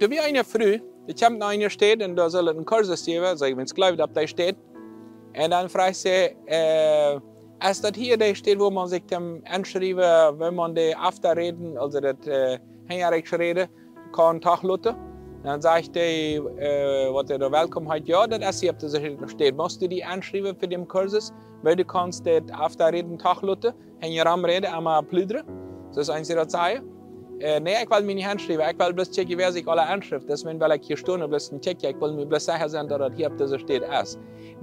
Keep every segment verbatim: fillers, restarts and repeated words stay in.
Doa wia eene Fru, dee kjemt no eene Staut un doa sull et een Kursus jäwen, saj wie, jleew ekj, opp dee Staut. Un dan fruach see, äh, es daut hia dee Staut, wua maun sikj kaun enschriewen, wua maun de Afta räden, aulsoo daut, äh, Hinjarechts räden, kaun toloten? Dan sajcht dee, äh, waut dee doa welkom heet: Jo, daut es hia opp dise Staut. Motst du die enschriewen fa dän Kursus, wua du kaust daut Afta räden toloten? Hinjaraun räden, emma pludren, soo aus eenje daut sajen. Äh, nä, ekj well mie nich enschriewen. Ekj well bloos checken, wäa sikj aula enschrift. Deswäajen well ekj hia stonen, bloos checken. Ekj well mie bloos secha sennen, daut daut hia opp dise Staut es.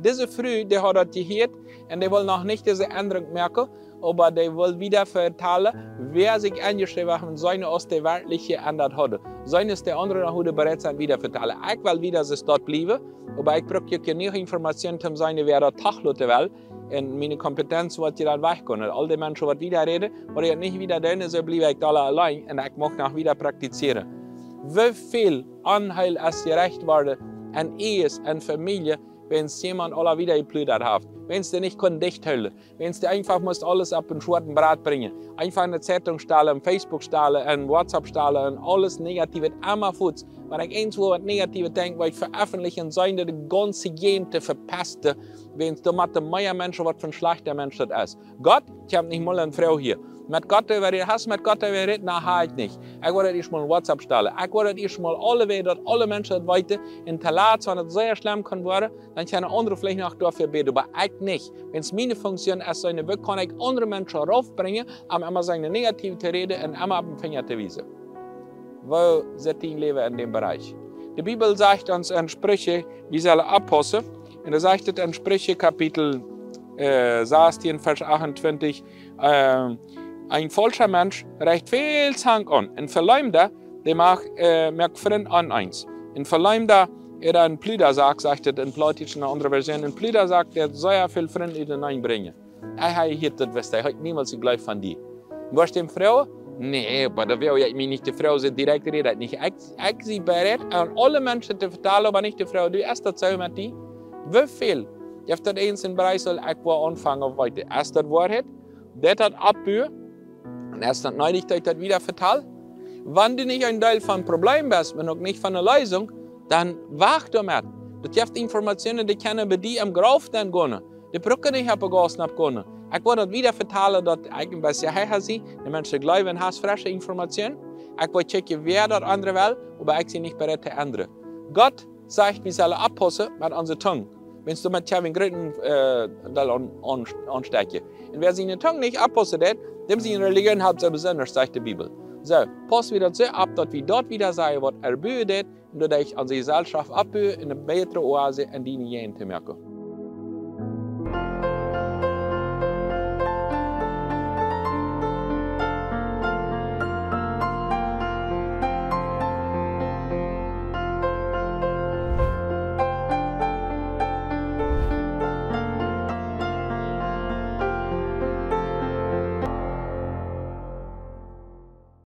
Dise Fru, dee haud daut jehieet un dee wull noch nich disen Endruck moaken, oba dee wull wieda vetalen, wäa sikj enjeschräwen haft, un seenen aus dee werkjlich jeendat hauden. Seenen aus dee aundre noch wudden bereit sennen, wieda vetalen. Ekj well wieda soo staut bliewen, oba ekj bruck je jenuach Information, om seenen, wäa daut toloten well. Un miene Kompetenz woat je dan wajchgonen. Aul dee Menschen, waut wieda räden, woa ekj nich wieda doonen, soo bliew ekj aula auleen un ekj mucht noch wieda praktizieren. Woo väl Aunheel es jerecht worden en Ehes, en Famielje, wiels jemaunt aula wieda jepludat haft, wiels dee nich kunn dicht hoolen, wiels dee eefach must aules opp een schwoaret Brat brinjen, eefach enne Zeitung stalen, en Facebook stalen, en WhatsApp stalen un aules Negatiewet, emma fuaz. Wan ekj eent wua waut Negatiewet denkj, woa ekj veeffentlichen, seenen dee de gaunze Jäajent vepesten, wiels doa motten mea Menschen waut von schlajchta Mensch daut es. Gott kjemt nich mol en Froag hia. Met Gott äwa räden, hast met Gott äwa räden? Na, hab ekj nich. Ekj woa daut ieescht mol en WhatsApp stalen. Ekj woa daut ieescht mol aulewäajen, daut aule Menschen daut weeten. Un toolatst, wan et sea schlemm kaun woaren, dan kjennen aundre veleicht noch doafäa bäden, oba ekj nich. Wiels miene Funktion es, seenen, woo kaun ekj aundre Menschen raufbrinjen, om emma seenen negativ to räden un emma opp dän Finja to wiesen? Woo sitt dien Läwen en däm Bereich? De Bibel sajcht ons en Spricha, wie sellen oppaussen. Un doa sajcht et en Spricha Kapitel, äh, sastieen, Varsch achtuntwintich, äh, een faulscha Mensch rajcht väl Zank aun. Een Veleemda, dee moakt, äh, moakt Frind oneens. Een Veleemda, ooda een Pludasak, sajcht et en Plautdietsch, en aundre Version. Een Pludasak, dee sea väl Frind uteneen brinjen. Ekj hab jehieet, daut wist hee, hab ekj niemols jejleeft von die. Woascht du am froagen? Nä, oba doa well ekj mie nich de Froag soo direkt räden, nich. Ekj, ekj sie bereit, aun aule Menschen to vetalen, oba nich de Froag: Du, es daut soo met die? Woo väl jeft daut eent en Breiz, ekj woa aunfangen weeten. Es daut Woarheit? Deit daut oppbuen? Un es daut needich, daut ekj daut wieda vetal? Wan du nich een Deel vom Problem best, oba uk nich von de Leesunk, dan wacht doamet. Daut jeft Informationen, dee kjennen bie die em Grauf dan gonen. Dee brucken nich opp de Gauss nopp gonen. Ekj woa daut wieda vetalen, daut ekj een bät hecha sie. De Menschen jleewen, hast fresche Informationen. Ekj woa checken, wäa daut endren well, oba ekj sie nich bereit to endren. Gott sajcht, wie sellen oppaussen met onse Tung. Wiels doamet kjenn wie een grooten, äh, Deel aun, aun, aunstekjen. Un wäa siene Tung nich oppaussen deit, däm siene Religion halpt soo besondasch, sajcht de Bibel. Soo, pauss wie daut soo opp, daut wie daut wieda sajen, waut erbuen deit, un doaderch onse Jeselschoft oppbuen un eene bätre Oase en diene Jäajent to moaken.